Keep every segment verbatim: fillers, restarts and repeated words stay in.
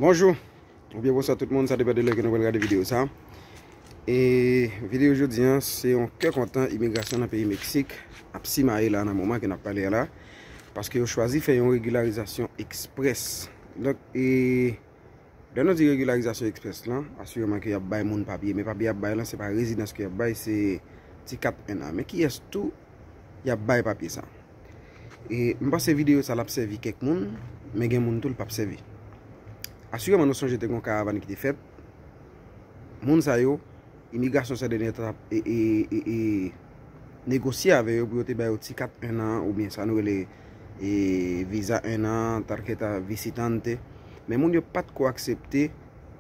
Bonjou, oubyen bonswa tout moun, sa depann de lè ke nou pral gade videyo sa. E videyo jodi a, se yon kè kontan imigrasyon nan peyi Meksik ap simaye la nan moman ke n ap pale a la, paske yo chwazi fè yon regilarizasyon eksprès. Donk, e lè nou di regilarizasyon eksprès lan, asireman ke y ap bay moun papye, men papye y ap bay lan, se pa rezidans ke y ap bay, se ti kat en an. Men kiyès tou y ap bay papye sa? E m panse videyo sa l ap sèvi kèk moun, men gen moun tou l p ap sèvi. Asireman, nou sonje te gen yon karavàn ki te fèt. Moun sa yo, imigrasyon sa dènye tan ap e, e, e, e, negosye avè yo pou yo te ba yo ti kat en an, oubyen sa nou rele, e, viza en an, tarjeta visitante. Men moun yo pa t ko aksepte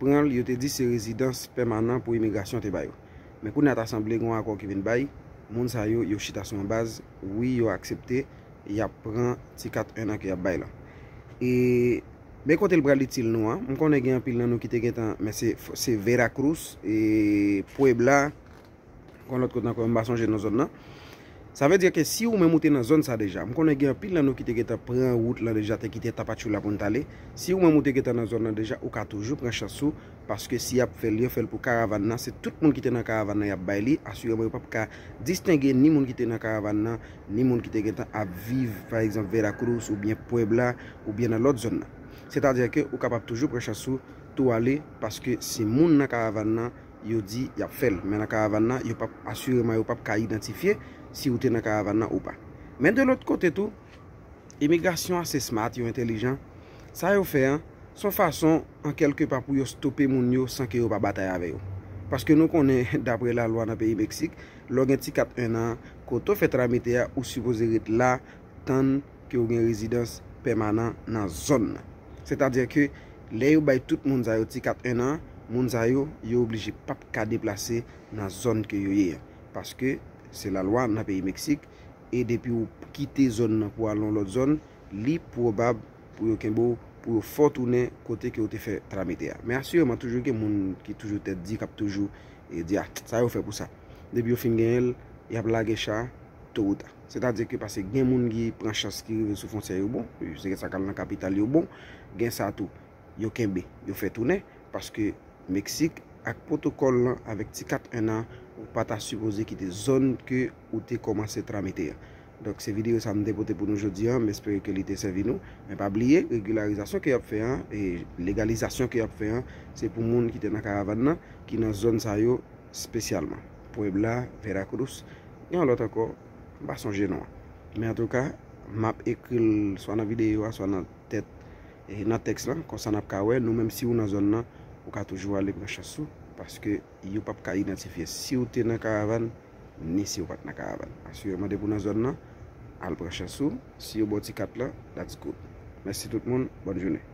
pran l, yo te di se rezidans pèmanan pou imigrasyon te ba yo. Men kounye a ta sanble gen yon akò ki vin bay, moun sa yo, yo chita sou yon baz, wi, yo aksepte, y ap pran ti kat en an ke y ap bay lan. E, men kote l pral itil nou an, m konnen gen anpil nan nou ki te gentan, men se, se Veracruz, e, Puebla, kon lòt kote ankò, m pa sonje non zòn nan. Sa vle di ke si ou menm ou te nan zòn sa deja, m konnen gen anpil nan nou ki te gentan pran wout lan deja, te kite Tapachula pou n t ale. Si ou menm ou te gentan nan zòn nan deja, ou ka toujou pran chans ou, paske si y ap fè l, yo fè l pou karavàn nan, se tout moun ki te nan karavàn nan y ap bay li, asireman yo p ap ka distenge ni moun ki te nan karavàn nan, ni moun ki te gentan ap viv, pa egzanp, Veracruz oubyen Puebla, oubyen nan lòt zòn nan. Sètadi ke ou kapab toujou pran chans ou tou ale, paske se moun nan karavàn nan yo di y ap fè l. Men nan karavàn nan, yo p ap, asireman, yo p ap ka idantifye si ou te nan karavàn nan ou pa. Men de lòt kote tou, imigrasyon ase smart, yo entèlijan. Sa yo fè an, se yon fason, an kèlke pa, pou yo stope moun yo san ke yo pa batay avè yo. Paske nou konnen, dapre lalwa nan peyi Meksik, lè w gen ti kat en an, kote w fè tramite a, ou sipoze ret la, tann ke w gen rezidans pèmanan nan zòn nan. Sètadi ke lè yo bay tout moun sa yo ti kat en an, moun sa yo, yo oblije p ap ka deplase nan zòn ke yo ye an. Paske se lalwa nan peyi Meksik, e depi w kite zòn nan pou al yon lòt zòn, li pwobab pou yo kenbe w, pou yo fè w tounen kote ke w te fè tramite a. Men asireman, toujou gen moun ki toujou tèt di, k ap toujou, e, di, "A, sa yo fè pou sa." Depi yo fin genyen l, y ap lage cha, to ou ta. Sètadi ke paske gen moun ki pran chans ki rive sou fwontyè yo bon, se gen sa k al nan kapital yo bon, gen sa tou, yo kenbe, yo fè tounen, paske Meksik ak pwotokòl lan avèk ti kat en an, ou pa ta sipoze kite zòn ke ou te kòmanse tramite a. Donk, se videyo sa m te pote pou nou jodi a, m espere ke li te sèvi nou. Men pa bliye, regilarizasyon ke y ap fè an, e legalizasyon ke y ap fè an, se pou moun ki te nan karavàn nan, ki nan zòn sa yo espesyalman. Puebla, Veracruz, gen yon lòt ankò, m pa sonje non an. Men antouka, m ap ekri l swa nan videyo a, swa nan tèt, e nan tèks lan, konsa n ap ka wè, nou menm si ou nan zòn nan, ou ka toujou ale pran chans ou, paske yo p ap ka idantifye si w te nan karavàn, ni si w pa t nan karavàn. Asireman, depi w nan zòn nan, al pran chans ou, si yo ba w ti kat lan, that's good. Mèsi tout moun, bòn jounen.